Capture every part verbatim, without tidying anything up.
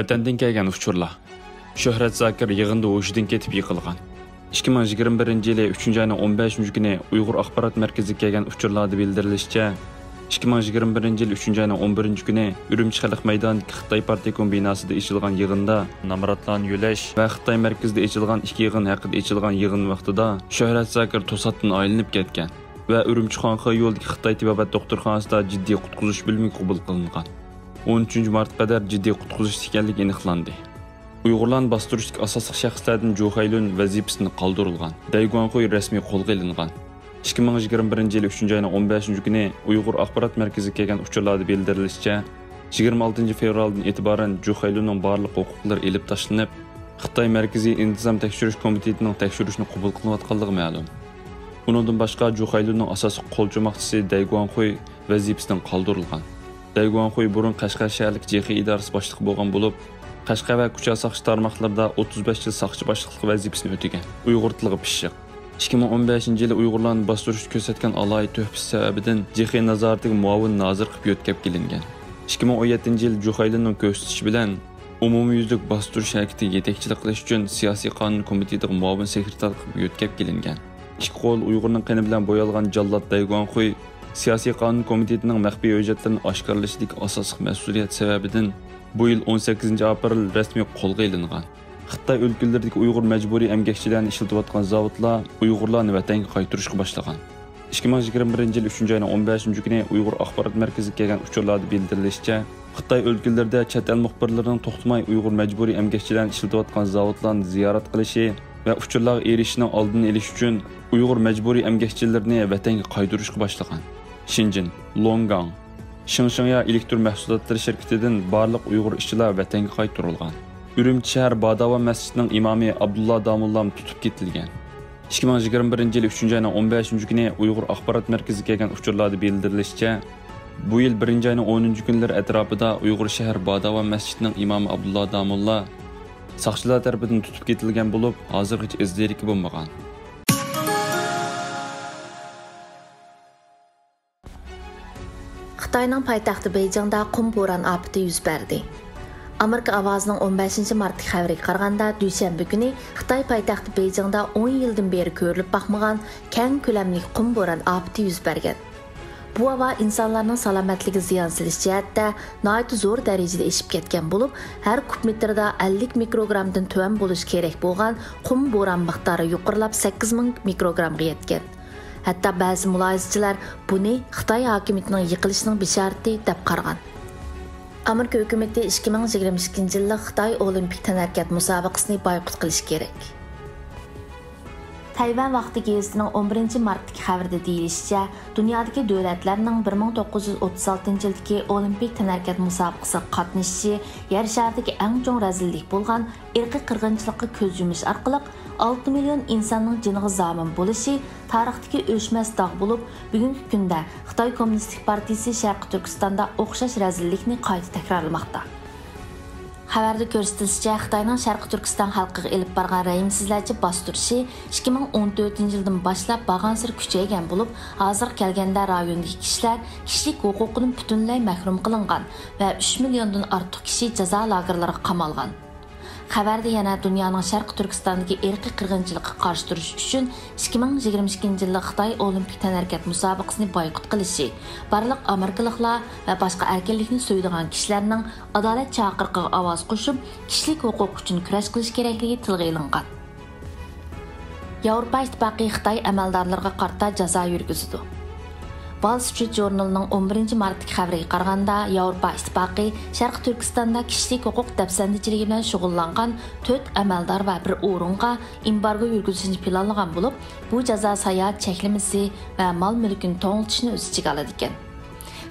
ۋەتەندىن كەلگەن ئۇچۇرلار. شۆھرەت زاكىر يىغىندا ھوشىدىن كېتىپ يىقىلغان. ئىككى مىڭ يىگىرمە بىرىنچى يىلى ئۈچىنچى ئاينىڭ ئون بەشىنچى كۈنى ئۇيغۇر ئاخبارات مەركىزىگە كەلگەن ئۇچۇرلاردا بىلدۈرۈلۈشىچە، ئىككى مىڭ يىگىرمە بىرىنچى يىل ئۈچىنچى ئاينىڭ ئون بىرىنچى كۈنى ئۈرۈمچى خەلق مەيدانىدىكى خىتاي پارتكوم بىناسىدا ئېچىلغان يىغىندا نامراتلارنى يۆلەش ۋە خىتاي مەركىزىدە ئېچىلغان ئىككى يىغىن ھەققىدە ئېچىلغان يىغىن ۋاقتىدا شۆھرەت زاكىر توساتتىن ئايلىنىپ كەتكەن ۋە ئۈرۈمچى خۇاڭخې يولىدىكى خىتاي تېبابەت دوختۇرخانىسىدا جىددىي قۇتقۇزۇش بۆلۈمىگە قوبۇل قىلىنغان. ئون ئۈچىنچى مارتقا قەدەر جىددىي قۇتقۇزۇشتا ئىكەنلىكى ئېنىقلاندى. ئۇيغۇرلارنى باستۇرۇشتىكى ئاساسلىق شەخسلەردىن جۇ خەيلۈن ۋەزىپىسىدىن قالدۇرۇلغان. دەي گۇاڭخۇي رەسمىي قولغا ئېلىنغان. ئىككى مىڭ يىگىرمە بىرىنچى يىل ئۈچىنچى ئاينىڭ ئون بەشىنچى كۈنى ئۇيغۇر ئاخبارات مەركىزىگە كەلگەن ئۇچۇرلاردا بىلدۈرۈلۈشىچە، يىگىرمە ئالتىنچى فېۋرالدىن ئېتىبارەن جۇ خەيلۈننىڭ بارلىق ھوقۇقلىرى ئېلىپ تاشلىنىپ، خىتاي مەركىزىي ئىنتىزام تەكشۈرۈش كومىتېتىنىڭ تەكشۈرۈشنى قوبۇل قىلىۋاتقانلىقى مەلۇم. ئۇنىڭدىن باشقا، جۇ خەيلۈننىڭ ئاساسلىق قول چوماقچىسى دەي گۇاڭخۇي ۋەزىپىسىدىن قالدۇرۇلغان. دەي گۇاڭخۇي بۇرۇن قەشقەر شەھەرلىك جېخې ئىدارىسى باشلىقى بولغان بولۇپ، قەشقەر ۋە كۇچا ساقچى تارماقلىرىدا ئوتتۇز بەش يىل ساقچى باشلىقلىق ۋەزىپىسىنى ئۆتىگەن. ئۇيغۇر تىلىغا پىششىق. ئىككى مىڭ ئون بەشىنچى يىلى ئۇيغۇرلارنى باستۇرۇشتا كۆرسەتكەن ئالاھىدە تۆھپىسى سەۋەبىدىن جېخې نازارىتىگە مۇئاۋىن نازىر قىلىپ يۆتكەپ كېلىنگەن. ئىككى مىڭ ئون يەتتىنچى يىل جۇ خەيلۈننىڭ كۆرسىتىشى بىلەن، ئومۇميۈزلۈك باستۇرۇش ھەرىكىتىگە يېتەكچىلىك قىلىش ئۈچۈن سىياسىي قانۇن كومىتېتىغا مۇئاۋىن سېكرېتار قىلىپ يۆتكەپ كېلىنگەن. ئىككى قول ئۇيغۇرنىڭ قېنى بىلەن بويالغان جاللات دەي گۇاڭخۇي سىياسىي قانۇن كومىتېتىنىڭ مەخپىي ھۆججەتلىرىنى ئاشكارىلىشىدىكى ئاساسلىق مەسئۇلىيەت سەۋەبىدىن، بۇ يىل ئون سەككىزىنچى ئاپرېل رەسمىي قولغا ئېلىنغان. خىتاي ئۆلكىلىرىدىكى ئۇيغۇر مەجبۇرىي ئەمگەكچىلەرنى ئىشلىتىۋاتقان زاۋۇتلار ئۇيغۇرلارنى ۋەتەنگە قايتۇرۇشقا باشلىغان. ئىككى مىڭ يىگىرمە بىرىنچى يىل ئۈچىنچى ئاينىڭ ئون بەشىنچى كۈنى ئۇيغۇر ئاخبارات مەركىزىگە كەلگەن ئۇچۇرلاردا بىلدۈرۈلۈشىچە، خىتاي ئۆلكىلىرىدە چەت ئەل مۇخبىرلىرىنىڭ توختىماي ئۇيغۇر مەجبۇرىي ئەمگەكچىلەرنى ئىشلىتىۋاتقان زاۋۇتلارنى زىيارەت قىلىشى ۋە ئۇچۇرلارغا ئېرىشىشنىڭ ئالدىنى ئېلىش ئۈچۈن ئۇيغۇر مەجبۇرىي ئەمگەكچىلىرىنى ۋەتەنگە قايتۇرۇشقا باشلىغان. شېنجېن، لوڭگاڭ، شىڭشىڭيا ئېلېكتر مەھسۇلاتلىرى شىركىتىدىن بارلىق ئۇيغۇر ئىشچىلار ۋەتەنگە قايتۇرۇلغان. ئۈرۈمچى شەھەر باھداۋان مەسچىتىنىڭ ئىمامى ئابدۇللا داموللام تۇتۇپ كېتىلگەن. ئىككى مىڭ يىگىرمە بىرىنچى يىل ئۈچىنچى ئاينىڭ ئون بەشىنچى كۈنى ئۇيغۇر ئاخبارات مەركىزىگە كەلگەن ئۇچۇرلاردا بىلدۈرۈلۈشىچە، بۇ يىل بىرىنچى ئاينىڭ ئونىنچى كۈنلىرى ئەتراپىدا ئۇيغۇر شەھەر باھداۋان مەسچىتىنىڭ ئىمامى ئابدۇللا داموللا ساقچىلار تەرىپىدىن تۇتۇپ كېتىلگەن بولۇپ، ھازىرغىچە ئىز دېرىكى بولمىغان. خىتاينىڭ پايتەختى بېيجىڭدا قۇم بوران ئاپىتى يۈز بەردى. ئامېرىكا ئاۋازىنىڭ ئون بەشىنچى مارتتىكى خەۋىرىگە قارىغاندا، دۈشەنبە كۈنى خىتاي پايتەختى بېيجىڭدا ئون يىلدىن بېرى كۆرۈلۈپ باقمىغان كەڭ كۆلەملىك قۇم بوران ئاپىتى يۈز بەرگەن. بۇ ھاۋا ئىنسانلارنىڭ سالامەتلىكىگە زىيان سېلىش جەھەتتە ناھايىتى زور دەرىجىدە ئېشىپ كەتكەن بولۇپ، ھەر كۇب مېتىردا ئەللىك مىكروگرامدىن تۆۋەن بولۇشى كېرەك بولغان قۇم بوران مىقدارى يۇقىرىلاپ سەككىز مىڭ مىكروگرامغا يەتكەن. ھەتتا بەزى مۇلاھىزىچىلەر بۇنى خىتاي ھاكىمىيىتىنىڭ يىقىلىشىنىڭ بېشارىتى دەپ قارىغان. ئامېرىكا ھۆكۈمىتى ئىككى مىڭ يىگىرمە ئىككىنچى يىللىق خىتاي ئولىمپىك تەنھەرىكەت مۇسابىقىسىنى بايقۇت قىلىشى كېرەك. تەيۋەن ۋاقتى گېزىتىنىڭ ئون بىرىنچى مارتتىكى خەۋىرىدە دېيىلىشىچە، دۇنيادىكى دۆلەتلەرنىڭ بىر مىڭ توققۇز يۈز ئوتتۇز ئالتىنچى يىلدىكى ئولىمپىك تەنھەرىكەت مۇسابىقىسىغا قاتنىشىشى يەر شارىدىكى ئەڭ چوڭ رەزىللىك بولغان ئىرقىي قىرغىنچىلىققا كۆز يۇمۇش ئارقىلىق ئالتە مىليون ئىنساننىڭ جېنىغا زامىن بولۇشى تارىختىكى ئۆچمەس داغ بولۇپ، بۈگۈنكى كۈندە خىتاي كوممۇنىستىك پارتىيىسى شەرقىي تۈركىستاندا ئوخشاش رەزىللىكنى قايتا تەكرارلىماقتا. خەۋەردە كۆرسىتىلىشىچە، خىتاينىڭ شەرقىي تۈركىستان خەلقىگە ئېلىپ بارغان رەھىمسىزلەرچە باستۇرۇشى ئىككى مىڭ ئون تۆتىنچى يىلدىن باشلاپ بارغانسېرى كۈچەيگەن بولۇپ، ھازىرغا كەلگەندە رايوندىكى كىشىلەر كىشىلىك ھوقۇقىدىن پۈتۈنلەي مەھرۇم قىلىنغان ۋە ئۈچ مىليوندىن ئارتۇق كىشى جازا لاگېرلىرىغا قامالغان. خەۋەردە يەنە دۇنيانىڭ شەرقىي تۈركىستاندىكى ئىرقىي قىرغىنچىلىققا قارشى تۇرۇش ئۈچۈن ئىككى مىڭ يىگىرمە ئىككىنچى يىللىق خىتاي ئولىمپىك تەنھەرىكەت مۇسابىقىسىنى بايقۇت قىلىشى، بارلىق ئامېرىكىلىقلار ۋە باشقا ئەركىنلىكنى سۆيىدىغان كىشىلەرنىڭ ئادالەت چاقىرىقىغا ئاۋاز قوشۇپ، كىشىلىك ھوقۇق ئۈچۈن كۈرەش قىلىش كېرەكلىكى تىلغا ئېلىنغان. ياۋروپا ئىتتىپاقى خىتاي ئەمەلدارلىرىغا قارىتا جازا يۈرگۈزىدۇ. Wall Street ژۇرنىلىنىڭ ئون بىرىنچى مارتتىكى خەۋىرىگە قارىغاندا، ياۋروپا ئىتتىپاقى شەرقىي تۈركىستاندا كىشىلىك ھوقۇق دەپسەندىچىلىكى بىلەن شۇغۇللانغان تۆت ئەمەلدار ۋە بىر ئورۇنغا ئېمبارگو يۈرگۈزۈشنى پىلانلىغان بولۇپ، بۇ جازا ساياھەت چەكلىمىسى ۋە مال مۈلكىنى توڭلىتىشنى ئۆز ئىچىگە ئالىدىكەن.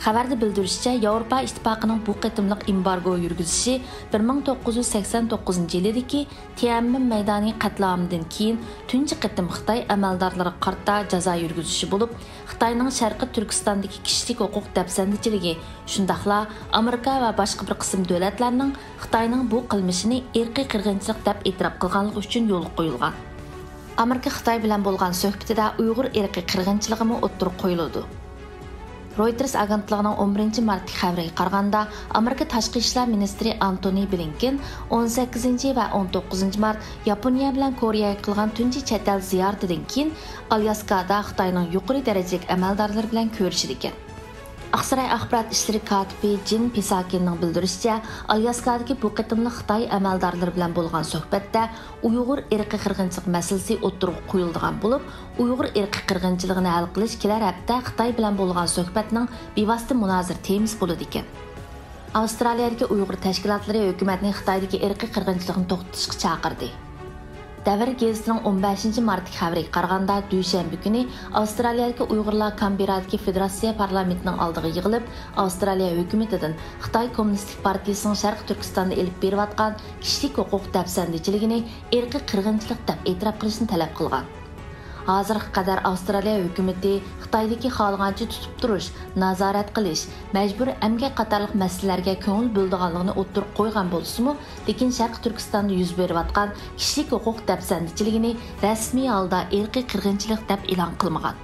خەۋەردە بىلدۈرۈشىچە، ياۋروپا ئىتتىپاقىنىڭ بۇ قېتىملىق ئېمبارگو يۈرگۈزۈشى بىر مىڭ توققۇز يۈز سەكسەن توققۇزىنچى يىلىدىكى تيەنئەنمېن مەيدانى قەتلىئامىدىن كېيىن تۇنجى قېتىم خىتاي ئەمەلدارلىرىغا قارىتا جازا يۈرگۈزۈشى بولۇپ، خىتاينىڭ شەرقىي تۈركىستاندىكى كىشىلىك ھوقۇق دەپسەندىچىلىكى، شۇنداقلا ئامېرىكا ۋە باشقا بىر قىسىم دۆلەتلەرنىڭ خىتاينىڭ بۇ قىلمىشىنى ئىرقىي قىرغىنچىلىق دەپ ئېتىراپ قىلغانلىقى ئۈچۈن يولغا قويۇلغان. ئامېرىكا خىتاي بىلەن بولغان سۆھبىتىدە ئۇيغۇر ئىرقىي قىرغىنچىلىقىمۇ ئوتتۇرىغا قويۇلىدۇ. رويتېرس ئاگېنتلىقىنىڭ ئون بىرىنچى مارتتىكى خەۋىرىگە قارىغاندا، ئامېرىكا تاشقى ئىشلار مىنىستىرى ئانتونى بلىنكېن ئون سەككىزىنچى ۋە ئون توققۇزىنچى مارت ياپونىيە بىلەن كورېيەگە قىلغان تۇنجى چەت ئەل زىيارىتىدىن كېيىن، ئالياسكادا خىتاينىڭ يۇقىرى دەرىجىلىك ئەمەلدارلىرى بىلەن كۆرۈشىدىكەن. ئاقساراي ئاخبارات ئىشلىرى كاتىپى جىن پىساكىننىڭ بىلدۈرۈشىچە، ئالياسكادىكى بۇ قېتىملىق خىتاي ئەمەلدارلىرى بىلەن بولغان سۆھبەتتە ئۇيغۇر ئىرقىي قىرغىنچىلىق مەسىلىسى ئوتتۇرىغا قويۇلىدىغان بولۇپ، ئۇيغۇر ئىرقىي قىرغىنچىلىقىنى ھەل قىلىش كېلەر ھەپتە خىتاي بىلەن بولغان سۆھبەتنىڭ بىۋاسىتە مۇنازىرە تېمىسى بولىدىكەن. ئاۋسترالىيەدىكى ئۇيغۇر تەشكىلاتلىرى ھۆكۈمەتنى خىتايدىكى ئىرقىي قىرغىنچىلىقنى توختىتىشقا چاقىردى. دەۋر گېزىتىنىڭ ئون بەشىنچى مارتتىكى خەۋىرىگە قارىغاندا، دۈشەنبە كۈنى ئاۋسترالىيەدىكى ئۇيغۇرلار كانبېررادىكى فېدېراتسىيە پارلامېنتىنىڭ ئالدىغا يىغىلىپ، ئاۋسترالىيە ھۆكۈمىتىدىن خىتاي كوممۇنىستىك پارتىيىسىنىڭ شەرقىي تۈركىستاندا ئېلىپ بېرىۋاتقان كىشىلىك ھوقۇق دەپسەندىچىلىكىنى ئىرقىي قىرغىنچىلىق دەپ ئېتىراپ قىلىشنى تەلەپ قىلغان. ھازىرغا قەدەر ئاۋسترالىيە ھۆكۈمىتى خىتايدىكى خالىغانچە تۇتۇپ تۇرۇش، نازارەت قىلىش، مەجبۇرىي ئەمگەك قاتارلىق مەسىلىلەرگە كۆڭۈل بۆلىدىغانلىقىنى ئوتتۇرىغا قويغان بولسىمۇ، لېكىن شەرقىي تۈركىستاندا يۈز بېرىۋاتقان كىشىلىك ھوقۇق دەپسەندىچىلىكىنى رەسمىي ھالدا ئىرقىي قىرغىنچىلىق دەپ ئېلان قىلمىغان.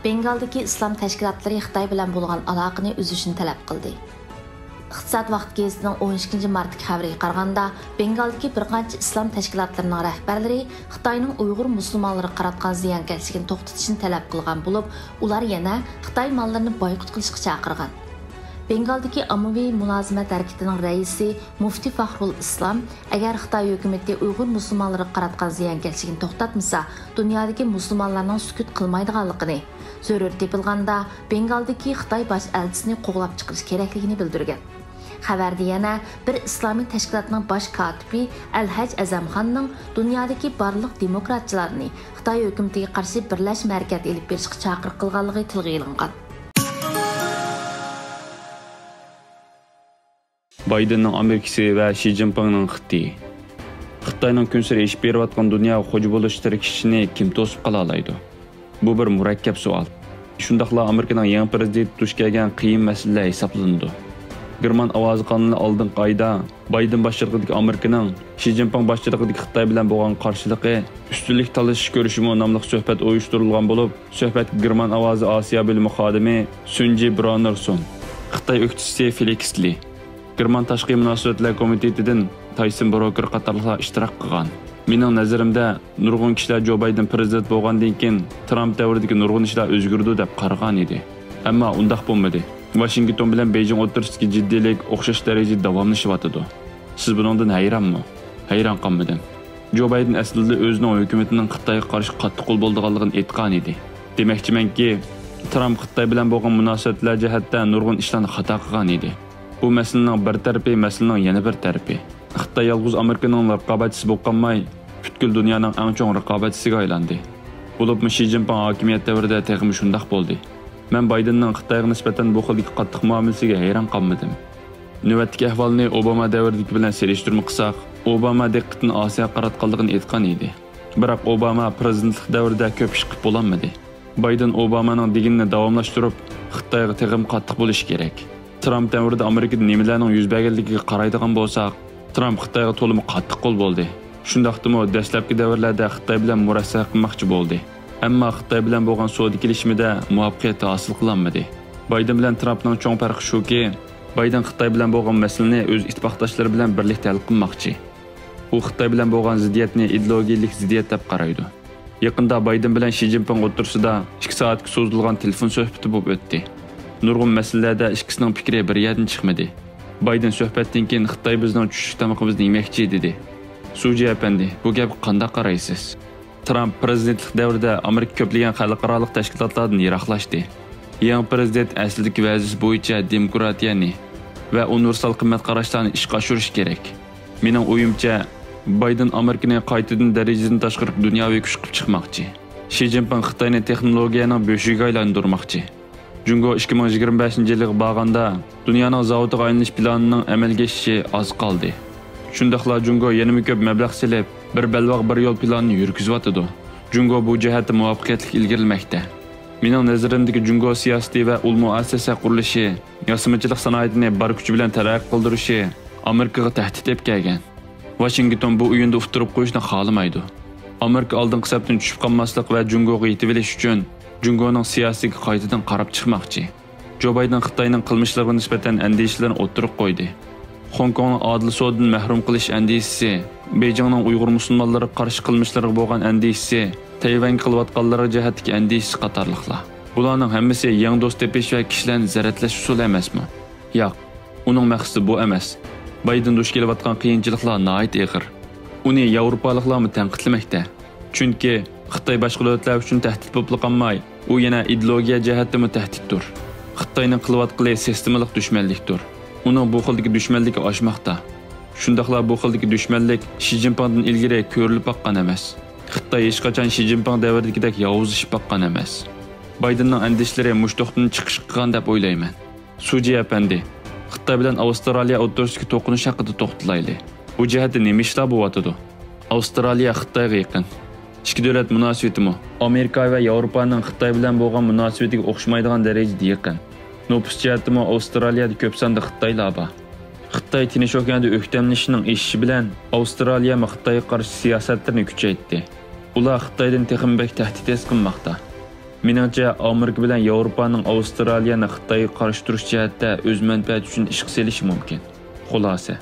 بېنگالدىكى ئىسلام تەشكىلاتلىرى خىتاي بىلەن بولغان ئالاقىنى ئۈزۈشنى تەلەپ قىلدى. ئىقتىساد ۋاقتى گېزىتىنىڭ ئون ئىككىنچى مارتتىكى خەۋىرىگە قارىغاندا، بېنگالدىكى بىر قانچە ئىسلام تەشكىلاتلىرىنىڭ رەھبەرلىرى خىتاينىڭ ئۇيغۇر مۇسۇلمانلىرىغا قاراتقان زىيانكەشلىكىنى توختىتىشنى تەلەپ قىلغان بولۇپ، ئۇلار يەنە خىتاي ماللىرىنى بايقۇت قىلىشقا چاقىرغان. بېنگالدىكى ئاممىۋى مۇلازىمەت ھەرىكىتىنىڭ رەئىسى مۇفتى فاخرۇل ئىسلام، ئەگەر خىتاي ھۆكۈمىتى ئۇيغۇر مۇسۇلمانلىرىغا قاراتقان زىيانكەشلىكىنى توختاتمىسا، دۇنيادىكى مۇسۇلمانلارنىڭ سۈكۈت قىلمايدىغانلىقىنى، زۆرۈر تېپىلغاندا بېنگالدىكى خىتاي باش ئەلچىسىنى قوغلاپ چىقىرىش كېرەكلىكىنى بىلدۈرگەن. خەۋەردە يەنە بىر ئىسلامىي تەشكىلاتنىڭ باش كاتىپى ئەلھەج ئەزەمخاننىڭ دۇنيادىكى بارلىق دېموكراتچىلارنى خىتاي ھۆكۈمىتىگە قارشى بىرلەشمە ھەرىكەت ئېلىپ بېرىشقا چاقىرىق قىلغانلىقى تىلغا ئېلىنغان. بايدېننىڭ ئامېرىكىسى ۋە شى جىنپىڭنىڭ خىتىيى. خىتاينىڭ كۈنسېرى ئېشىپ بېرىۋاتقان دۇنياغا خوجا بولۇش تىركىشىشىنى كىم توسۇپ قالالايدۇ؟ بۇ بىر مۇرەككەپ سوئال. شۇنداقلا ئامېرىكىنىڭ يېڭى پىرېزىدېنتى دۇچ كەلگەن قىيىن مەسىلىلەر ھېسابلىنىدۇ. گېرمان ئاۋازى قانىلى ئالدىنقى ئايدا بايدېن باشچىلىقىدىكى ئامېرىكىنىڭ شى جىنپىڭ باشچىلىقىدىكى خىتاي بىلەن بولغان قارشىلىقى ئۈستۈنلۈك تالىشىش كۆرۈشۈمۇ ناملىق سۆھبەت ئۇيۇشتۇرۇلغان بولۇپ، سۆھبەتكە گېرمان ئاۋازى ئاسىيا بۆلۈمى خادىمى سۈنجى برانېرسون، خىتاي ئۆكتىچىسى فېلىكس لى، گېرمان تاشقى مۇناسىۋەتلەر كومىتېتىدىن تايسون بروكېر قاتارلىقلار ئىشتىراك قىلغان. مېنىڭ نەزىرىمدە، نۇرغۇن كىشىلەر جو بايدېن پىرېزىدېنت بولغاندىن كېيىن، ترامپ دەۋرىدىكى نۇرغۇن ئىشلار ئۆزگىرىدۇ دەپ قارىغانىدى. ئەمما ئۇنداق بولمىدى. ۋاشىنگتون بىلەن بېيجىڭ ئوتتۇرىسىدىكى جىددىيلىك ئوخشاش دەرىجىدە داۋاملىشىۋاتىدۇ. سىز بۇنىڭدىن ھەيرانمۇ؟ ھەيران قالمىدىم. جو بايدېن ئەسلىدىلا ئۆزىنىڭ ھۆكۈمىتىنىڭ خىتايغا قارشى قاتتىقول بولىدىغانلىقىنى ئېيتقانىدى. دېمەكچىمەنكى، ترامپ خىتاي بىلەن بولغان مۇناسىۋەتلەر جەھەتتە نۇرغۇن ئىشلارنى خاتا قىلغانىدى. بۇ مەسىلىنىڭ بىر تەرىپى، مەسىلىنىڭ يەنە بىر تەرىپى. خىتاي يالغۇز ئامېرىكىنىڭ رىقابەتچىسى بولۇپ قالماي، پۈتكۈل دۇنيانىڭ ئەڭ چوڭ رىقابەتچىسىگە ئايلاندى. بولۇپمۇ شى جىنپىڭ ھاكىمىيەت دەۋرىدە تېخىمۇ شۇنداق بولدى. مەن بايدېننىڭ خىتايغا نىسبەتەن بۇ خىلدىكى قاتتىق مۇئامىلىسىگە ھەيران قالمىدىم. نۆۋەتتىكى ئەھۋالنى ئوباما دەۋرىدىكى بىلەن سېلىشتۇرما قىلساق، ئوباما دىققىتىنى ئاسىياغا قاراتقانلىقىنى ئېيتقان ئىدى. بىراق ئوباما پىرېزىدېنتلىق دەۋرىدە كۆپ ئىش قىلىپ بولالمىدى. بايدېن ئوبامانىڭ دېگىنىنى داۋاملاشتۇرۇپ، خىتايغا تېخىمۇ قاتتىق بولۇشى كېرەك. ترامپ دەۋرىدە ئامېرىكىدا نېمىلەرنىڭ يۈز بەرگەنلىكىگە قارايدىغان بولساق، ترامپ خىتايغا تولىمۇ قاتتىق قول بولدى. شۇنداقتىمۇ دەسلەپكى دەۋرلەردە خىتاي بىلەن مۇرەسسە قىلماقچى بولدى. ئەمما خىتاي بىلەن بولغان سودا كېلىشىمىدە مۇۋەپپەقىيەت ھاسىل قىلالمىدى. بايدېن بىلەن ترامپنىڭ چوڭ پەرقى شۇكى، بايدېن خىتاي بىلەن بولغان مەسىلىنى ئۆز ئىتتىپاقداشلىرى بىلەن بىرلىكتە ھەل قىلماقچى. ئۇ خىتاي بىلەن بولغان زىددىيەتنى ئىدېئولوگىيەلىك زىددىيەت دەپ قارايدۇ. يېقىندا بايدېن بىلەن شى جىنپىڭ ئوتتۇرىسىدا ئىككى سائەتكە سوزۇلغان تېلېفون سۆھبىتى بولۇپ ئۆتتى. نۇرغۇن مەسىلىلەردە ئىككىسىنىڭ پىكرى بىر يەردىن چىقمىدى. بايدېن سۆھبەتتىن كېيىن، «خىتاي بىزنىڭ چۈشلۈك تامىقىمىزنى يېمەكچى» دېدى. سۇجى ئەپەندى، بۇ گەپكە قانداق قارايسىز؟ ترامپ پىرېزىدېنتلىق دەۋرىدە ئامېرىكا كۆپلىگەن خەلقئارالىق تەشكىلاتلاردىن يىراقلاشتى. يېڭى پىرېزىدېنت ئەسلىدىكى ۋەزىپىسى بويىچە دېموكراتىيەنى ۋە ئۇنىۋېرسال قىممەت قاراشلارنى ئىشقا ئاشۇرۇشى كېرەك. مېنىڭ ئويۇمچە، بايدېن ئامېرىكىنى قايتىدىن دەرىجىدىن تاشقىرى دۇنياۋى كۈچ قىلىپ چىقماقچى. شى جىنپىڭ خىتاينى تېخنولوگىيەنىڭ بۆشۈكىگە ئايلاندۇرماقچى. جۇڭگو ئىككى مىڭ يىگىرمە بەشىنچى يىلىغا بارغاندا، دۇنيانىڭ زاۋۇتىغا ئايلىنىش پىلانىنىڭ ئەمەلگە ئېشىشى ئاز قالدى. شۇنداقلا جۇڭگو يەنىمۇ كۆپ مەبلەغ سېلىپ، بىر بەلباغ بىر يول پىلانىنى يۈرگۈزۈۋاتىدۇ. جۇڭگو بۇ جەھەتتە مۇۋەپپەقىيەتلىك ئىلگىرىلىمەكتە. مېنىڭ نەزىرىمدىكى جۇڭگو سىياسىتى ۋە ئۇل مۇئەسسەسە قۇرۇلۇشى، ياسىمىچىلىق سانائىتىنى بار كۈچى بىلەن تەرەققىي قىلدۇرۇشى ئامېرىكىغا تەھدىت ئېلىپ كەلگەن. ۋاشىنگتون بۇ ئويۇندا ئۇتتۇرۇپ قويۇشنى خالىمايدۇ. ئامېرىكا ئالدىنقى سەپتىن چۈشۈپ قالماسلىق ۋە جۇڭگوغا يېتىۋېلىش ئۈچۈن جۇڭگونىڭ سىياسىتىگە قايتىدىن قاراپ چىقماقچى. جو بايدېن خىتاينىڭ قىلمىشلىرىغا نىسبەتەن ئەندىشىلىرىنى ئوتتۇرىغا قويدى. خوڭكوڭنى ئادىل سودىدىن مەھرۇم قىلىش ئەندىشىسى، بېيجىڭنىڭ ئۇيغۇر مۇسۇلمانلىرىغا قارشى قىلمىشلىرىغا بولغان ئەندىشىسى، تەيۋەنگە قىلىۋاتقانلىرى جەھەتتىكى ئەندىشىسى قاتارلىقلار. بۇلارنىڭ ھەممىسى يېڭى دوست تېپىش ۋە كىشىلەرنى زەرەتلەش ئۇسۇلى ئەمەسمۇ؟ ياق، ئۇنىڭ مەقسىتى بۇ ئەمەس. بايدېن دۇچ كېلىۋاتقان قىيىنچىلىقلار ناھايىتى ئېغىر. ئۇنى ياۋروپالىقلارمۇ تەنقىدلىمەكتە. چۈنكى خىتاي باشقا دۆلەتلەر ئۈچۈن تەھدىت بولۇپلا قالماي، ئۇ يەنە ئىدېئولوگىيە جەھەتتىمۇ تەھدىتتۇر. خىتاينىڭ قىلىۋاتقىنى سىستېمىلىق دۈشمەنلىكتۇر. ئۇنىڭ بۇ خىلدىكى دۈشمەنلىكى ئاشماقتا. شۇنداقلا بۇ خىلدىكى دۈشمەنلىك شى جىنپىڭدىن ئىلگىرى كۆرۈلۈپ باققان ئەمەس. خىتاي ھېچقاچان شى جىنپىڭ دەۋرىدىكىدەك ياۋۇزلىشىپ باققان ئەمەس. بايدېننىڭ ئەندىشىلىرى مۇشۇ توختىن چىقىش قىلغان دەپ ئويلايمەن. سۇجى ئەپەندى، خىتاي بىلەن ئاۋسترالىيە ئوتتۇرىسىدىكى توقۇنۇش ھەققىدە توختىلايلى. بۇ جەھەتتە نېمە ئىشلار بولۇۋاتىدۇ؟ ئاۋسترالىيە خىتايغا يېقىن. ئىككى دۆلەت مۇناسىۋىتىمۇ ئامېرىكا ۋە ياۋروپانىڭ خىتاي بىلەن بولغان مۇناسىۋىتىگە ئوخشىمايدىغان دەرىجىدە يېقىن. نوپۇس جەھەتتىمۇ ئاۋسترالىيەدە كۆپ ساندا خىتايلار بار. خىتاي تىنچ ئوكياندا ئۆكتەملىشىشنىڭ ئېشىشى بىلەن ئاۋسترالىيەمۇ خىتايغا قارشى سىياسەتلىرىنى كۈچەيتتى. ئۇلار خىتايدىن تېخىمۇ بەك تەھدىت ھېس قىلماقتا. مېنىڭچە، ئامېرىكا بىلەن ياۋروپانىڭ ئاۋسترالىيەنى خىتايغا قارشى تۇرۇش جەھەتتە ئۆز مەنپەئەتى ئۈچۈن ئىشقا سېلىشى مۇمكىن. خۇلاسە،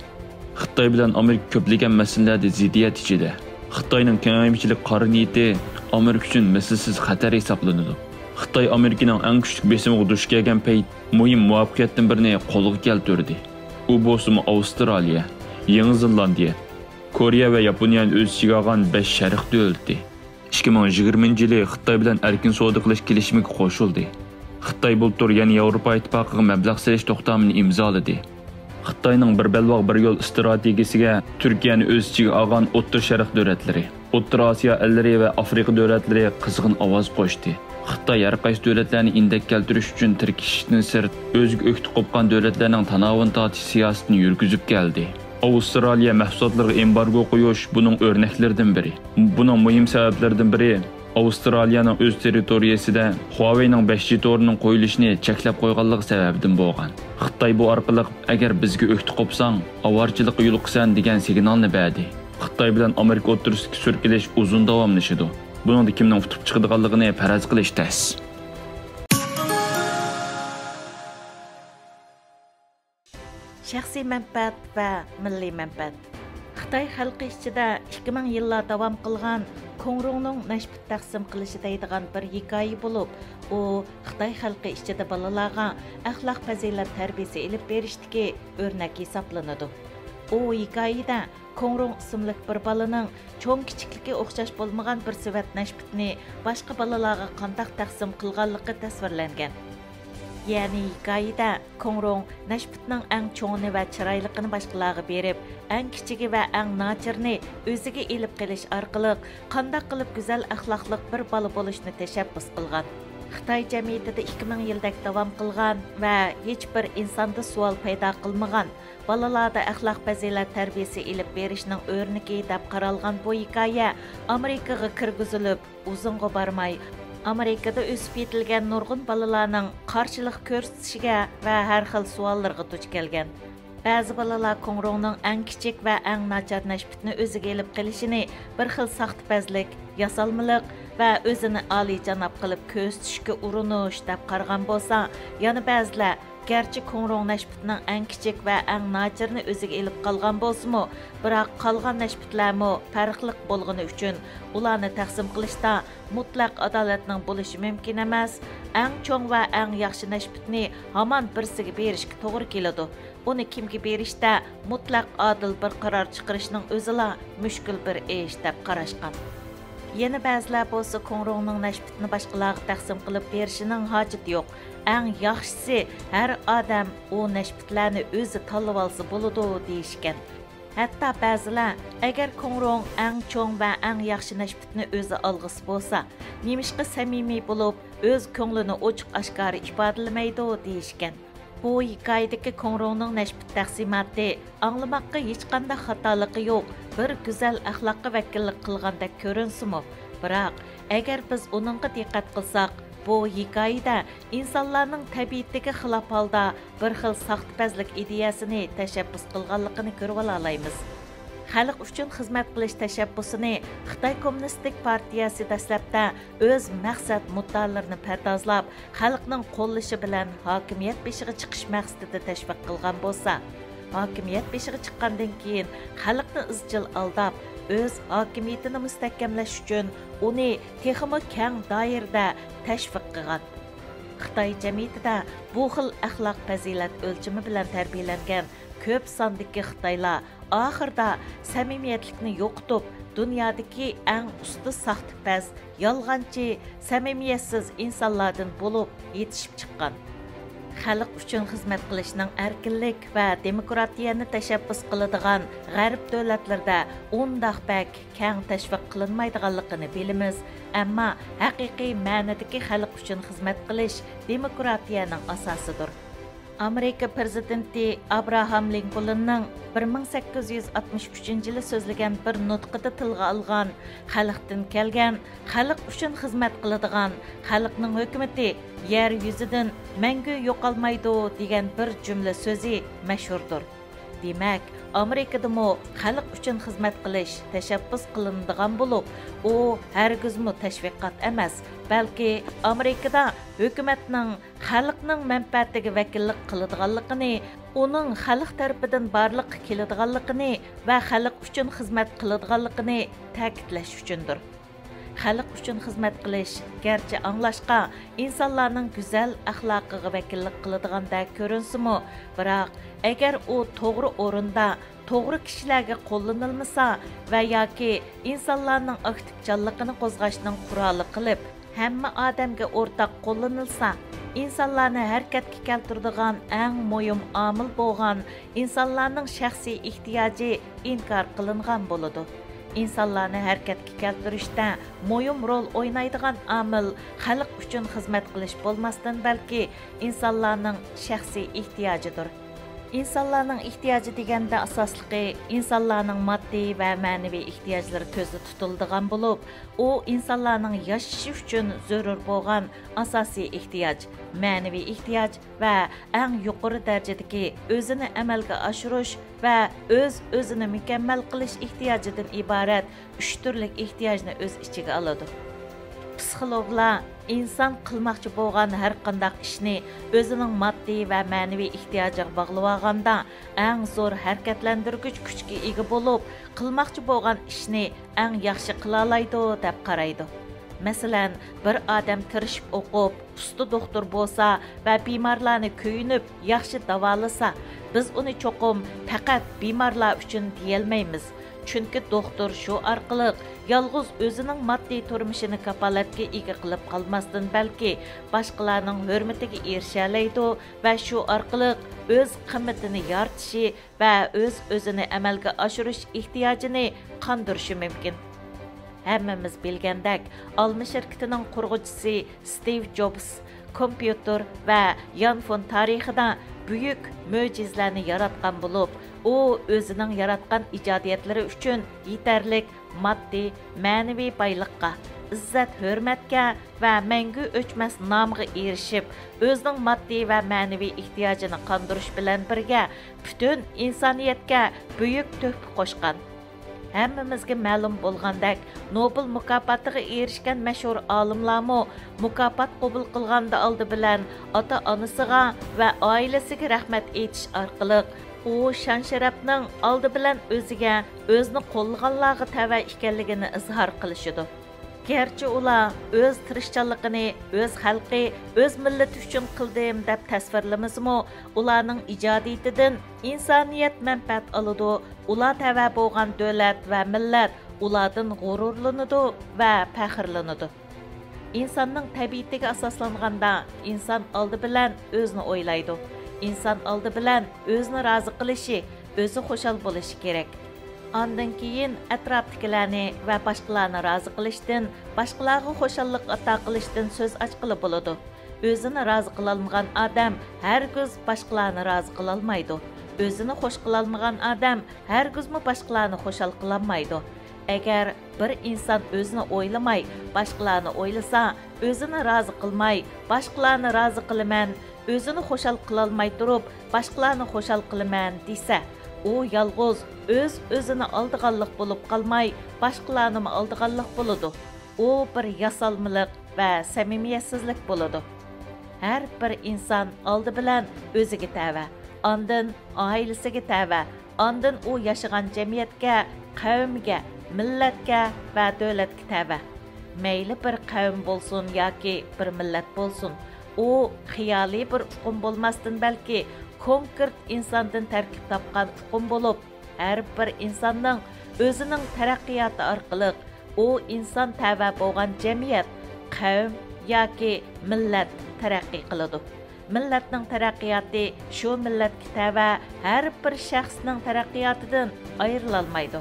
خىتاي بىلەن ئامېرىكا كۆپلىگەن مەسىلىلەردە زىددىيەت ئىچىدە. خىتاينىڭ كېڭەيمىچىلىك قارا نىيىتى ئامېرىكا ئۈچۈن مىسلىسىز خەتەر ھېسابلىنىدۇ. خىتاي ئامېرىكىنىڭ ئەڭ كۈچلۈك بېسىمىغا دۇچ كەلگەن پەيت مۇھىم مۇۋەپپەقىيەتتىن بىرنى قولغا كەلتۈردى. ئۇ بولسىمۇ ئاۋسترالىيە، يېڭى زېلاندىيە، كورېيە ۋە ياپونىيەنى ئۆز ئىچىگە ئالغان بەش شەرق دۆلىتى. ئىككى مىڭ يىگىرمىنچى يىلى خىتاي بىلەن ئەركىن سودا قىلىش كېلىشىمىگە قوشۇلدى. خىتاي بۇلتۇر يەنە ياۋروپا ئىتتىپاقىغا مەبلەغ سېلىش توختامىنى ئىمزالىدى. خىتاينىڭ بىر بەلباغ بىر يول ئىستراتېگىيىسىگە تۈركىيەنى ئۆز ئىچىگە ئالغان ئوتتۇرا شەرق دۆلەتلىرى، ئوتتۇرا ئاسىيا ئەللىرى ۋە ئافرىقا دۆلەتلىرى قىزغىن ئاۋاز قوشتى. خىتاي ھەر قايسى دۆلەتلەرنى ئىندەك كەلتۈرۈش ئۈچۈن تىركىشىشتىن سىرت، ئۆزىگە ئۆكتە قوپقان دۆلەتلەرنىڭ تاناۋىنى تارتىش سىياسىتىنى يۈرگۈزۈپ كەلدى. ئاۋسترالىيە مەھسۇلاتلىرىغا ئېمبارگو قويۇش بۇنىڭ ئۆرنەكلىرىدىن بىرى. بۇنىڭ مۇھىم سەۋەبلىرىدىن بىرى، ئاۋسترالىيەنىڭ ئۆز تېررىتورىيەسىدە خۇاۋېينىڭ بەش جى تورىنىڭ قويۇلۇشىنى چەكلەپ قويغانلىقى سەۋەبىدىن بولغان. خىتاي بۇ ئارقىلىق، «ئەگەر بىزگە ئۆكتە قوپساڭ، ئاۋارىچىلىققا يولۇقىسەن» دېگەن سىگنالنى بەردى. خىتاي بىلەن ئامېرىكا ئوتتۇرىسىدىكى سۈركىلىش ئۇزۇن داۋاملىشىدۇ. بۇنىڭدا كىمنىڭ ئۇتۇپ چىقىدىغانلىقىنى پەرەز قىلىش تەس. شەخسىي مەنپەئەت ۋە مىللىي مەنپەئەت. خىتاي خەلقى ئىچىدە ئىككى مىڭ يىللار داۋام قىلغان كۇڭرۇڭنىڭ نەشپۈت تەقسىم قىلىشى دەيدىغان بىر ھېكايە بولۇپ، ئۇ خىتاي خەلقى ئىچىدە بالىلارغا ئەخلاق پەزىلەت تەربىيىسى ئېلىپ بېرىشتىكى ئۆرنەك ھېسابلىنىدۇ. ئۇ ھېكايىدە كۇڭرۇڭ ئىسىملىك بىر بالىنىڭ چوڭ كىچىكلىكى ئوخشاش بولمىغان بىر سېۋەت نەشپۈتنى باشقا بالىلارغا قانداق تەقسىم قىلغانلىقى تەسۋىرلەنگەن. يەنى ھېكايىدە كۇڭرۇڭ نەشپۈتنىڭ ئەڭ چوڭىنى ۋە چىرايلىقىنى باشقىلارغا بېرىپ، ئەڭ كىچىكى ۋە ئەڭ ناچىرىنى ئۆزىگە ئېلىپ قېلىش ئارقىلىق، قانداق قىلىپ گۈزەل ئەخلاقلىق بىر بالا بولۇشنى تەشەببۇس قىلغان. خىتاي جەمئىيىتىدە ئىككى مىڭ يىلدەك داۋام قىلغان ۋە ھېچبىر ئىنساندا سوئال پەيدا قىلمىغان، بالىلاردا ئەخلاق پەزىلەت تەربىيىسى ئېلىپ بېرىشنىڭ ئۆرنىكى دەپ قارالغان بۇ ھېكايە ئامېرىكىغا كىرگۈزۈلۈپ، ئۇزۇنغا بارماي، ئامېرىكىدا ئۆسۈپ يېتىلگەن نۇرغۇن بالىلارنىڭ قارشىلىق كۆرسىتىشىگە ۋە ھەر خىل سوئاللىرىغا دۇچ كەلگەن. بەزى بالىلار كۇڭرۇڭنىڭ ئەڭ كىچىك ۋە ئەڭ ناچار نەشپۈتنى ئۆزىگە ئېلىپ قېلىشىنى بىر خىل ساختىپەزلىك، ياسالمىلىق ۋە ئۆزىنى ئالىيجاناب قىلىپ كۆرسىتىشكە ئۇرۇنۇش دەپ قارىغان بولسا، يەنە بەزىلەر گەرچە كۇڭرۇڭ نەشپۈتنىڭ ئەڭ كىچىك ۋە ئەڭ ناچىرىنى ئۆزىگە ئېلىپ قالغان بولسىمۇ، بىراق قالغان نەشپۈتلەرمۇ پەرقلىق بولغىنى ئۈچۈن ئۇلارنى تەقسىم قىلىشتا مۇتلەق ئادالەتنىڭ بولۇشى مۇمكىن ئەمەس، ئەڭ چوڭ ۋە ئەڭ ياخشى نەشپۈتنى ھامان بىرسىگە بېرىشكە توغرا كېلىدۇ، ئۇنى كىمگە بېرىشتە مۇتلەق ئادىل بىر قارار چىقىرىشنىڭ ئۆزىلا مۈشكۈل بىر ئىش دەپ قاراشقان. يەنە بەزىلەر بولسا كۇڭرۇڭنىڭ نەشپۈتىنى باشقىلارغا تەقسىم قىلىپ بېرىشىنىڭ ھاجىتى يوق، ئەڭ ياخشىسى ھەر ئادەم ئۇ نەشپۈتلەرنى ئۆزى تاللىۋالسا بولىدۇ دېيىشكەن. ھەتتا بەزىلەر، ئەگەر كۇڭرۇڭ ئەڭ چوڭ ۋە ئەڭ ياخشى نەشپۈتنى ئۆزى ئالغۇسى بولسا، نېمىشقا سەمىمىي بولۇپ، ئۆز كۆڭلىنى ئوچۇق-ئاشكارا ئىپادىلىمەيدۇ دېيىشكەن. بۇ ھېكايىدىكى كۇڭرۇڭنىڭ نەشپۈت تەقسىماتى ئاڭلىماققا ھېچقانداق خاتالىقى يوق، بىر گۈزەل ئەخلاققا ۋەكىللىك قىلغاندەك كۆرۈنسىمۇ، بىراق، ئەگەر بىز ئۇنىڭغا دىققەت قىلساق، بۇ ھېكايىدە ئىنسانلارنىڭ تەبىئىتىگە خىلاپ ھالدا بىر خىل ساختىپەزلىك ئىدىيەسىنى تەشەببۇس قىلغانلىقىنى كۆرۈۋالالايمىز. خەلق ئۈچۈن خىزمەت قىلىش تەشەببۇسىنى خىتاي كوممۇنىستىك پارتىيەسى دەسلەپتە ئۆز مەقسەت مۇددىئالىرىنى پەردازلاپ، خەلقنىڭ قوللىشى بىلەن ھاكىمىيەت بېشىغا چىقىش مەقسىتىدە تەشۋىق قىلغان بولسا، ھاكىمىيەت بېشىغا چىققاندىن كېيىن خەلقنى ئىزچىل ئالداپ، ئۆز ھاكىمىيىتىنى مۇستەھكەملەش ئۈچۈن ئۇنى تېخىمۇ كەڭ دائىرىدە تەشۋىق قىلغان. خىتاي جەمئىيىتىدە بۇ خىل ئەخلاق پەزىلەت ئۆلچىمى بىلەن تەربىيەلەنگەن كۆپ ساندىكى خىتايلار ئاخىرىدا سەمىمىيەتلىكنى يوقىتىپ، دۇنيادىكى ئەڭ ئۇستا ساختىپەز، يالغانچى، سەمىمىيەتسىز ئىنسانلاردىن بولۇپ يېتىشىپ چىققان. خەلق ئۈچۈن خىزمەت قىلىشنىڭ ئەركىنلىك ۋە دېموكراتىيەنى تەشەببۇس قىلىدىغان غەرب دۆلەتلىرىدە ئۇنداق بەك كەڭ تەشۋىق قىلىنمايدىغانلىقىنى بىلىمىز، ئەمما ھەقىقىي مەنىدىكى خەلق ئۈچۈن خىزمەت قىلىش دېموكراتىيەنىڭ ئاساسىدۇر. ئامېرىكا پىرېزىدېنتى ئابراھام لىنكولننىڭ بىر مىڭ سەككىز يۈز ئاتمىش ئۈچىنچى يىلى سۆزلىگەن بىر نۇتقىدا تىلغا ئالغان، خەلقتىن كەلگەن، خەلق ئۈچۈن خىزمەت قىلىدىغان، خەلقنىڭ ھۆكۈمىتى يەر يۈزىدىن مەڭگۈ يوقالمايدۇ دېگەن بىر جۈملە سۆزى مەشھۇردۇر. دېمەك، ئامېرىكىدىمۇ خەلق ئۈچۈن خىزمەت قىلىش تەشەببۇس قىلىنىدىغان بولۇپ، ئۇ ھەرگىزمۇ تەشۋىقات ئەمەس، بەلكى ئامېرىكىدا ھۆكۈمەتنىڭ خەلقنىڭ مەنپەئەتىگە ۋەكىللىك قىلىدىغانلىقىنى، ئۇنىڭ خەلق تەرىپىدىن بارلىققا كېلىدىغانلىقىنى ۋە خەلق ئۈچۈن خىزمەت قىلىدىغانلىقىنى تەكىتلەش ئۈچۈندۇر. خەلق ئۈچۈن خىزمەت قىلىش گەرچە ئاڭلاشقا ئىنسانلارنىڭ گۈزەل ئەخلاقىغا ۋەكىللىك قىلىدىغاندەك كۆرۈنسىمۇ، بىراق ئەگەر ئۇ توغرا ئورۇندا، توغرا كىشىلەرگە قوللىنىلمىسا ۋە ياكى ئىنسانلارنىڭ ئاكتىپچانلىقىنى قوزغاشنىڭ قورالى قىلىپ، ھەممە ئادەمگە ئورتاق قوللىنىلسا، ئىنسانلارنى ھەرىكەتكە كەلتۈرىدىغان ئەڭ مۇھىم ئامىل بولغان ئىنسانلارنىڭ شەخسىي ئېھتىياجى ئىنكار قىلىنغان بولىدۇ. ئىنسانلارنى ھەرىكەتكە كەلتۈرۈشتە مۇھىم رول ئوينايدىغان ئامىل خەلق ئۈچۈن خىزمەت قىلىش بولماستىن، بەلكى ئىنسانلارنىڭ شەخسىي ئېھتىياجىدۇر. ئىنسانلارنىڭ ئېھتىياجى دېگەندە، ئاساسلىقى ئىنسانلارنىڭ ماددىي ۋە مەنىۋى ئېھتىياجلىرى كۆزدە تۇتۇلىدىغان بولۇپ، ئۇ ئىنسانلارنىڭ ياشىشى ئۈچۈن زۆرۈر بولغان ئاساسىي ئېھتىياج، مەنىۋى ئېھتىياج ۋە ئەڭ يۇقىرى دەرىجىدىكى ئۆزىنى ئەمەلگە ئاشۇرۇش ۋە ئۆز-ئۆزىنى مۇكەممەل قىلىش ئېھتىياجىدىن ئىبارەت ئۈچ تۈرلۈك ئېھتىياجنى ئۆز ئىچىگە ئالىدۇ. پسىخولوگلار ئىنسان قىلماقچى بولغان ھەر قانداق ئىشنى ئۆزىنىڭ ماددىي ۋە مەنىۋى ئېھتىياجىغا باغلىۋالغاندا، ئەڭ زور ھەرىكەتلەندۈرگۈچ كۈچكە ئىگە بولۇپ، قىلماقچى بولغان ئىشنى ئەڭ ياخشى قىلالايدۇ، دەپ قارايدۇ. مەسىلەن، بىر ئادەم تىرىشىپ ئوقۇپ، ئۇستا دوختۇر بولسا ۋە بىمارلارنى كۆيۈنۈپ ياخشى داۋالىسا، بىز ئۇنى چوقۇم پەقەت بىمارلار ئۈچۈن دېيەلمەيمىز. چۈنكى دوختۇر شۇ ئارقىلىق يالغۇز ئۆزىنىڭ ماددىي تۇرمۇشىنى كاپالەتكە ئىگە قىلىپ قالماستىن، بەلكى باشقىلارنىڭ ھۆرمىتىگە ئېرىشەلەيدۇ ۋە شۇ ئارقىلىق ئۆز قىممىتىنى يارىتىشى ۋە ئۆز-ئۆزىنى ئەمەلگە ئاشۇرۇش ئېھتىياجىنى قاندۇرۇشى مۇمكىن. ھەممىمىز بىلگەندەك، ئالما شىركىتىنىڭ قۇرغۇچىسى ستىۋ جوبس كومپيۇتېر ۋە يانفون تارىخىدا بۈيۈك مۆجىزىلەرنى ياراتقان بولۇپ، ئۇ ئۆزىنىڭ ياراتقان ئىجادىيەتلىرى ئۈچۈن يېتەرلىك ماددىي، مەنىۋى بايلىققا، ئىززەت-ھۆرمەتكە ۋە مەڭگۈ ئۆچمەس نامغا ئېرىشىپ، ئۆزىنىڭ ماددىي ۋە مەنىۋى ئېھتىياجىنى قاندۇرۇش بىلەن بىرگە، پۈتۈن ئىنسانىيەتكە بۈيۈك تۆھپە قوشقان. ھەممىمىزگە مەلۇم بولغاندەك، نوبېل مۇكاپاتىغا ئېرىشكەن مەشھۇر ئالىملارمۇ مۇكاپات قوبۇل قىلغاندا ئالدى بىلەن ئاتا-ئانىسىغا ۋە ئائىلىسىگە رەھمەت ئېيتىش ئارقىلىق، ئۇ شان-شەرەپنىڭ ئالدى بىلەن ئۆزىگە، ئۆزىنى قوللىغانلارغا تەۋە ئىكەنلىكىنى ئىزھار قىلىشىدۇ. گەرچە ئۇلار ئۆز تىرىشچانلىقىنى ئۆز خەلقى، ئۆز مىللىتى ئۈچۈن قىلدىم دەپ تەسۋىرلىمىسىمۇ، ئۇلارنىڭ ئىجادىيىتىدىن ئىنسانىيەت مەنپەئەت ئالىدۇ، ئۇلار تەۋە بولغان دۆلەت ۋە مىللەت ئۇلاردىن غۇرۇرلىنىدۇ ۋە پەخىرلىنىدۇ. ئىنساننىڭ تەبىئىتىگە ئاساسلانغاندا، ئىنسان ئالدى بىلەن ئۆزىنى ئويلايدۇ. ئىنسان ئالدى بىلەن ئۆزىنى رازى قىلىشى، ئۆزى خۇشال بولۇشى كېرەك. ئاندىن كېيىن ئەتراپتىكىلەرنى ۋە باشقىلارنى رازى قىلىشتىن، باشقىلارغا خۇشاللىق ئاتا قىلىشتىن سۆز ئاچقىلى بولىدۇ. ئۆزىنى رازى قىلالمىغان ئادەم ھەرگىز باشقىلارنى رازى قىلالمايدۇ. ئۆزىنى خۇش قىلالمىغان ئادەم ھەرگىزمۇ باشقىلارنى خۇشال قىلالمايدۇ. ئەگەر بىر ئىنسان ئۆزىنى ئويلىماي، باشقىلارنى ئويلىسا، ئۆزىنى رازى قىلماي، باشقىلارنى رازى قىلىمەن، ئۆزىنى خۇشال قىلالماي تۇرۇپ، باشقىلارنى خۇشال قىلىمەن دېسە، ئۇ يالغۇز ئۆز-ئۆزىنى ئالدىغانلىق بولۇپ قالماي، باشقىلارنىمۇ ئالدىغانلىق بولىدۇ. ئۇ بىر ياسالمىلىق ۋە سەمىمىيەتسىزلىك بولىدۇ. ھەر بىر ئىنسان ئالدى بىلەن ئۆزىگە تەۋە، ئاندىن ئائىلىسىگە تەۋە، ئاندىن ئۇ ياشىغان جەمئىيەتكە، قەۋمگە، مىللەتكە ۋە دۆلەتكە تەۋە. مەيلى بىر قەۋم بولسۇن ياكى بىر مىللەت بولسۇن، ئۇ خىيالىي بىر ئۇقۇم بولماستىن، بەلكى كونكرېت ئىنساندىن تەركىب تاپقان ئۇقۇم بولۇپ، ھەر بىر ئىنساننىڭ ئۆزىنىڭ تەرەققىياتى ئارقىلىق ئۇ ئىنسان تەۋە بولغان جەمئىيەت، قەۋم ياكى مىللەت تەرەققىي قىلىدۇ. مىللەتنىڭ تەرەققىياتى شۇ مىللەتكە تەۋە ھەر بىر شەخسنىڭ تەرەققىياتىدىن ئايرىلالمايدۇ.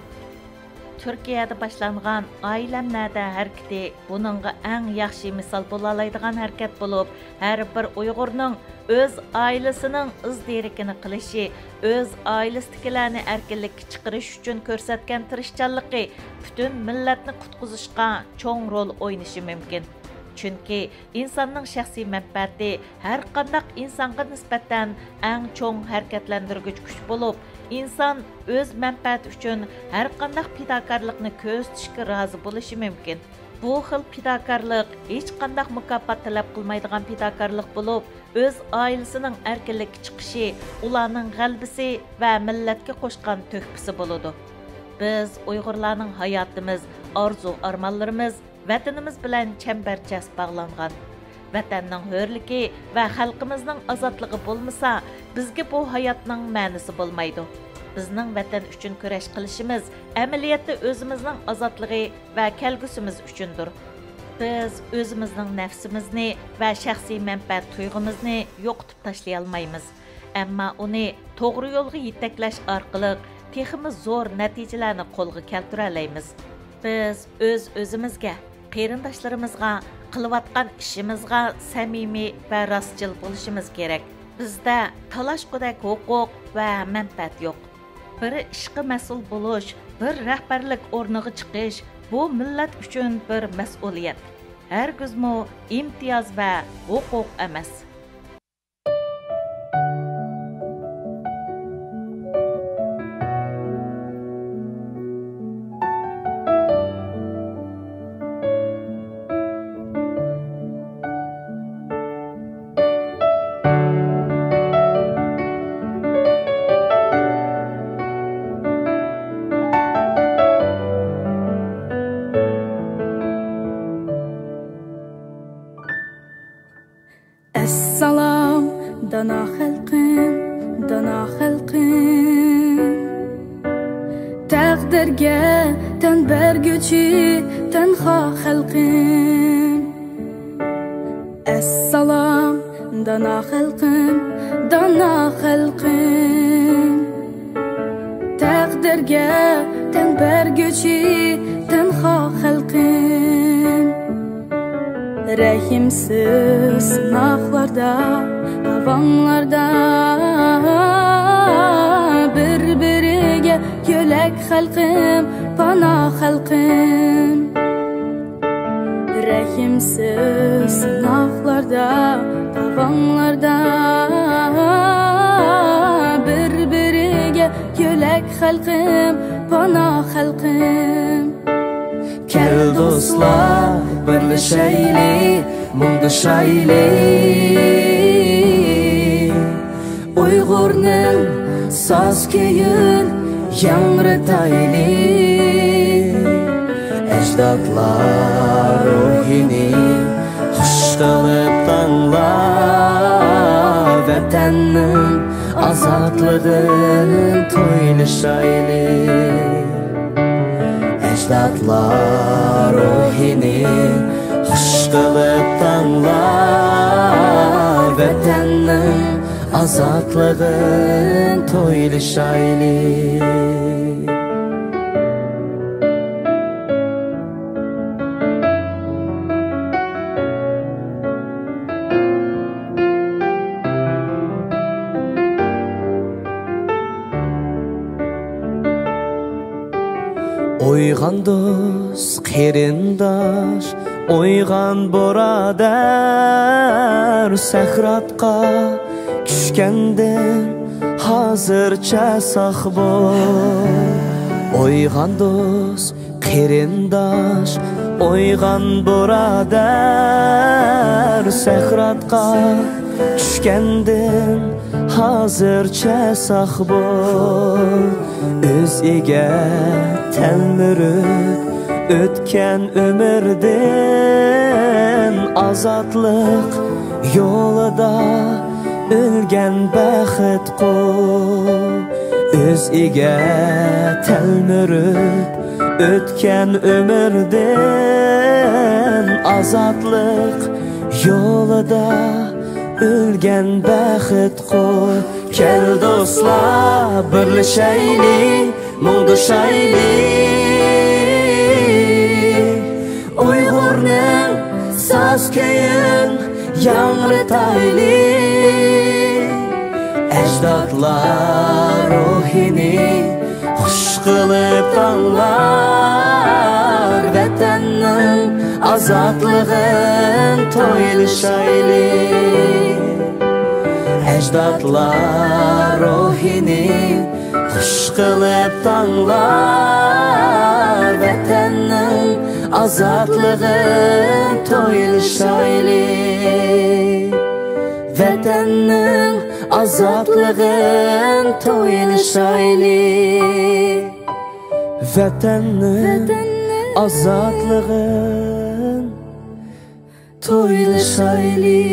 تۈركىيەدە باشلانغان ئائىلەم نەدە ھەرىكىتى بۇنىڭغا ئەڭ ياخشى مىسال بولالايدىغان ھەرىكەت بولۇپ، ھەر بىر ئۇيغۇرنىڭ ئۆز ئائىلىسىنىڭ ئىز دېرىكىنى قىلىشى، ئۆز ئائىلىسىدىكىلەرنى ئەركىنلىككە چىقىرىش ئۈچۈن كۆرسەتكەن تىرىشچانلىقى پۈتۈن مىللەتنى قۇتقۇزۇشقا چوڭ رول ئوينىشى مۇمكىن. چۈنكى ئىنساننىڭ شەخسىي مەنپەئەتى ھەرقانداق ئىنسانغا نىسبەتەن ئەڭ چوڭ ھەرىكەتلەندۈرگۈچ كۈچ بولۇپ، ئىنسان ئۆز مەنپەئەتى ئۈچۈن ھەرقانداق پىداكارلىقنى كۆرسىتىشكە رازى بولۇشى مۇمكىن. بۇ خىل پىداكارلىق ھېچقانداق مۇكاپات تەلەپ قىلمايدىغان پىداكارلىق بولۇپ، ئۆز ئائىلىسىنىڭ ئەركىنلىككە چىقىشى ئۇلارنىڭ غەلىبىسى ۋە مىللەتكە قوشقان تۆھپىسى بولىدۇ. بىز ئۇيغۇرلارنىڭ ھاياتىمىز، ئارزۇ-ئارمانلىرىمىز ۋەتىنىمىز بىلەن چەمبەرچاس باغلانغان. ۋەتەننىڭ ھۆرلۈكى ۋە خەلقىمىزنىڭ ئازادلىقى بولمىسا، بىزگە بۇ ھاياتنىڭ مەنىسى بولمايدۇ. بىزنىڭ ۋەتەن ئۈچۈن كۈرەش قىلىشىمىز ئەمەلىيەتتە ئۆزىمىزنىڭ ئازادلىقى ۋە كەلگۈسىمىز ئۈچۈندۇر. بىز ئۆزىمىزنىڭ نەپسىمىزنى ۋە شەخسىي مەنپەئەت تۇيغۇمىزنى يوقىتىپ تاشلىيالمايمىز. ئەمما ئۇنى توغرا يولغا يېتەكلەش ئارقىلىق تېخىمۇ زور نەتىجىلەرنى قولغا كەلتۈرەلەيمىز. بىز ئۆز-ئۆزىمىزگە، قېرىنداشلىرىمىزغا، قىلىۋاتقان ئىشىمىزغا سەمىمىي ۋە راستچىل بولۇشىمىز كېرەك. بىزدە تالاشقۇدەك ھوقۇق ۋە مەنپەئەت يوق. بىر ئىشقا مەسئۇل بولۇش، بىر رەھبەرلىك ئورنىغا چىقىش، بۇ مىللەت ئۈچۈن بىر مەسئۇلىيەت. ھەرگىزمۇ ئىمتىياز ۋە ھوقۇق ئەمەس. ئەسسالام، دانا خەلقىم، دانا خەلقىم. تەقدىرگە تەن بەرگۈچى تەنھا خەلقىم. ئەسسالام، دانا خەلقىم، دانا خەلقىم. تەقدىرگە تەن بەرگۈچى تەنھا خەلقىم. رەھىمسىز سىناقلاردا، داۋانلاردا بىر-بىرىگە يۆلەك خەلقىم، پانا خەلقىم. رەھىمسىز سىناقلاردا، داۋانلاردا بىر-بىرىگە يۆلەك خەلقىم، پانا خەلقىم. كەل دوستلار، بىرلىشەيلى، مۇڭدىشايلى. ئۇيغۇرنىڭ ساز كۈيىن ياڭرىتايلى. ئەجدادلار روھىنى خۇش قىلىپ تاڭلا، ۋەتەننىڭ ئازادلىقىن تويلىشايلى. ئەجدادلار روھىنى خۇش قىلىپ تاڭلا، ۋەتەننىڭ ئازادلىقىنى تويلىشايلى. ئويغان دوست، قېرىنداش، ئويغان بۇرادەر، سەكراتقا چۈشكەندىن ھازىرچە ساق بول. ئويغان دوست، قېرىنداش، ئويغان بۇرادەر، سەكراتقا چۈشكەندىن ھازىرچە ساق بول. ئۆزىگە تەلمۈرۈپ ئۆتكەن ئۆمۈردىن، ئازادلىق يولىدا ئۆلگەن بەخت قۇل. ئۆزىگە تەلمۈرۈپ ئۆتكەن ئۆمۈردىن، ئازادلىق يولىدا ئۆلگەن بەخت قۇل. كەل دوستلار، بىرلىشەيلى، مۇڭدىشايلى. ئۇيغۇرنىڭ ساز كۈيىنى ياڭرىتايلى. ئەجدادلار روھىنى خۇش قىلىپ تاڭلا، ۋەتەننىڭ ئازادلىقىنى تويلىشايلى. ئەجدادلار روھىنى خۇش قىلىپ تاڭلا، ۋەتەننىڭ ئازادلىقىنى تويلىشايلى. ۋەتەننىڭ ئازادلىقىنى تويلىشايلى. ۋەتەننىڭ ئازادلىقىنى تويلىشايلى.